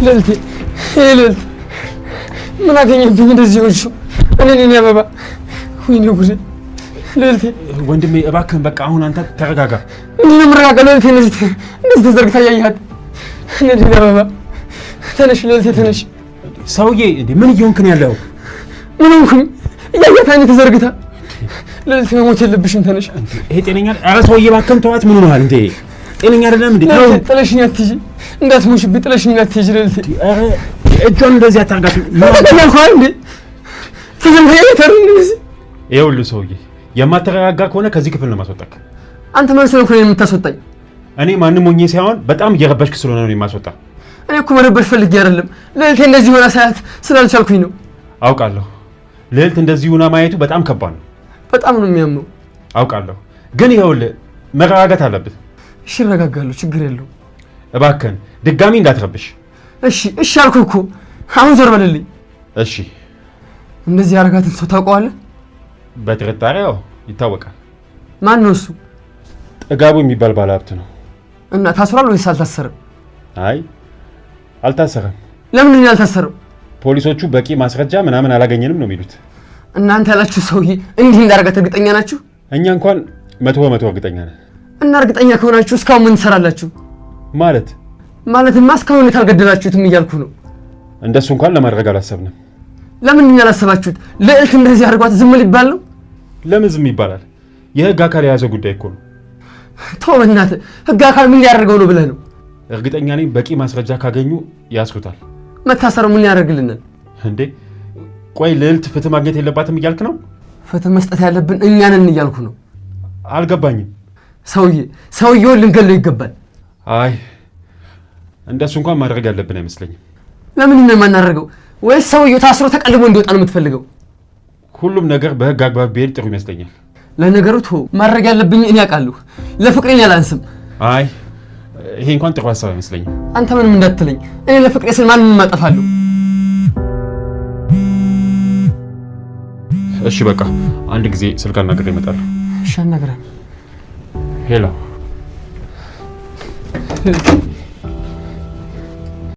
ልዕልቴ፣ ልዕልት ምን አገኘብኝ እንደዚህ ሆንሽው? እኔን የኔ አበባ፣ ወይኔ ጉዴ! ልዕልቴ። ወንድሜ እባክህን በቃ አሁን አንተ ተረጋጋ። ምንድን ነው የምረጋጋ? ልዕልቴ እንደዚህ እንደዚህ ተዘርግታ እያየሃት፣ እኔን የኔ አበባ፣ ተነሽ ልዕልቴ ተነሽ። ሰውዬ እንዴ ምን እየሆንክ ነው ያለው? ምን ሆንኩኝ? እያየሃት አይኔ ተዘርግታ። ልዕልቴ መሞት የለብሽም ተነሽ። ይሄ ጤነኛ? ኧረ ሰውዬ እባክህን ተዋት። ምን ሆነሃል እንዴ? ጤነኛ አይደለም እንዴ? ተው። ጥለሽኝ አትሂጂ፣ እንዳትሞሽብኝ ጥለሽኝ አትሂጂ ልዕልቴ። ኧረ እጇን እንደዚህ አታርጋት። ተኛልኩ እንዴ? ተዘርግታ እያየሃት አይደል እንደዚህ? ይኸውልህ ሰውዬ የማትረጋጋ ከሆነ ከዚህ ክፍል ነው የማስወጣህ። አንተ ማን ስለሆንክ ነው የምታስወጣኝ? እኔ ማንም ሆኜ ሳይሆን በጣም እየረበሽክ ስለሆነ ነው የማስወጣ። እኔ እኮ መረበሽ ፈልጌ አይደለም። ልዕልቴ እንደዚህ ሆና ሳያት ስላልቻልኩኝ ነው። አውቃለሁ። ልዕልት እንደዚህ ሆና ማየቱ በጣም ከባድ ነው። በጣም ነው የሚያመው። አውቃለሁ፣ ግን ይኸውልህ መረጋጋት አለብህ። እሺ እረጋጋለሁ፣ ችግር የለውም። እባክህን ድጋሚ እንዳትረብሽ። እሺ እሺ አልኩህ እኮ። አሁን ዞር በልልኝ። እሺ። እንደዚህ ያደረጋትን ሰው ታውቀዋለህ? በጥርጣሬ ያው ይታወቃል። ማን ነው እሱ? ጥጋቡ የሚባል ባለሀብት ነው። እና ታስሯል ወይስ አልታሰረም? አይ አልታሰረም። ለምንድን ነው ያልታሰረው? ፖሊሶቹ በቂ ማስረጃ ምናምን አላገኘንም ነው የሚሉት። እናንተ ያላችሁ ሰውዬ እንዲህ እንዳደረጋት እርግጠኛ ናችሁ? እኛ እንኳን 100% እርግጠኛ ነን። እና እርግጠኛ ከሆናችሁ እስካሁን ምን ትሰራላችሁ? ማለት? ማለትማ እስካሁን እንዴት አልገደላችሁትም እያልኩ ነው። እንደሱ እንኳን ለማድረግ አላሰብንም። ለምንድን ነው ያላሰባችሁት? ልዕልት እንደዚህ አድርጓት ዝም ሊባል ነው? ለምን ዝም ይባላል? የህግ አካል የያዘው ጉዳይ እኮ ነው። ተው በእናትህ፣ ህግ አካል ምን ሊያደርገው ነው ብለህ ነው? እርግጠኛ ነኝ በቂ ማስረጃ ካገኙ ያስሩታል። መታሰሩ ምን ያደርግልናል? እንዴ ቆይ ልዕልት ፍትህ ማግኘት የለባትም እያልክ ነው? ፍትህ መስጠት ያለብን እኛ ነን እያልኩ ነው። አልገባኝም። ሰውዬውን ልንገለው ይገባል። አይ እንደሱ እንኳን ማድረግ ያለብን አይመስለኝም። ለምንድን ነው የማናደርገው? ወይስ ሰውዬው ታስሮ ተቀልቦ እንዲወጣ ነው የምትፈልገው? ሁሉም ነገር በህግ አግባብ ቢሄድ ጥሩ ይመስለኛል። ለነገሩ ተወው፣ ማድረግ ያለብኝ እኔ አውቃለሁ። ለፍቅሬ እኔ አላንስም። አይ ይሄ እንኳን ጥሩ ሀሳብ አይመስለኝም። አንተ ምንም እንዳትለኝ፣ እኔ ለፍቅሬ ስል ማንንም አጠፋለሁ። እሺ በቃ አንድ ጊዜ ስልክ አናግሬ እመጣለሁ። እሺ አናግረን። Hello።